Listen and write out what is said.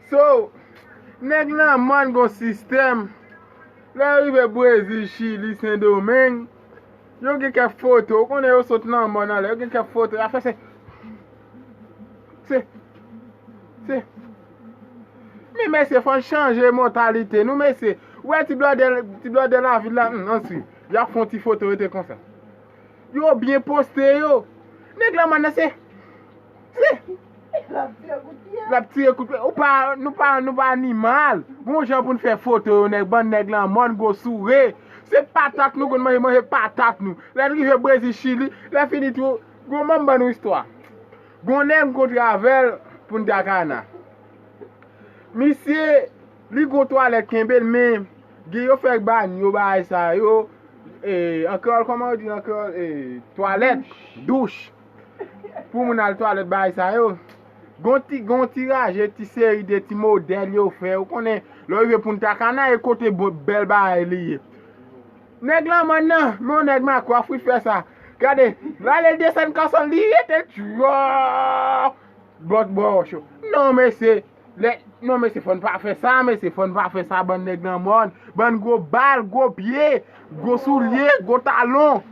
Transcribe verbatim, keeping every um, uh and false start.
So, nèg nan mòn gon sistèm. Lè yo rive Brezil, Chili, Sendomeng, yo gen kèk foto. Ou konnen yo sot nan mòn anlè. Yo gen kèk foto. Y ap fè se. Se. Se. Men mesye, fò n chanje mantalite nou, mesye. Ou wè ti blòdè, ti blòdè lavil la, hmm, ansi. Y ap fè yon ti foto rete konsa. Yo byen poste yo. Nèg nan mòn nan se. Se. L ap tire kout pye. Ou pa, nou pa, nou pa animal. Gon jan pou n fè foto yo, nèg, bann nèg nan mòn gwo soure. Se patat nou konn manje, manje patat nou. Lè n rive Brezil, Chili, lè fini tou, gon manm ban nou istwa. Gon nèg m kontre avè l pou n t a Kana. Misye, li gon twalèt kenbe l, men gen yo fè banyo bagay sa yo, e, an kreyòl, kòman yo di an kreyòl, e, twalèt, douch. Pou moun al twalèt bagay sa yo. Gon ti, gon ti raje, ti seri de ti modèl yo fè. Ou konnen, lè w rive Punta Cana, e kote bo-, bèl bagay li ye. Nèg lan mòn nan, men yon nèg makwa, fwi fè sa. Gade, l ale l desann kason l, li rete l twò. Bòt bò cho. Non, mesye. Lè, non, mesye, fò n pa fè sa, mesye, fò n pa fè sa, bann nèg nan mòn. Bann gwo bal, gwo pye, gwo soulye, gwo talon.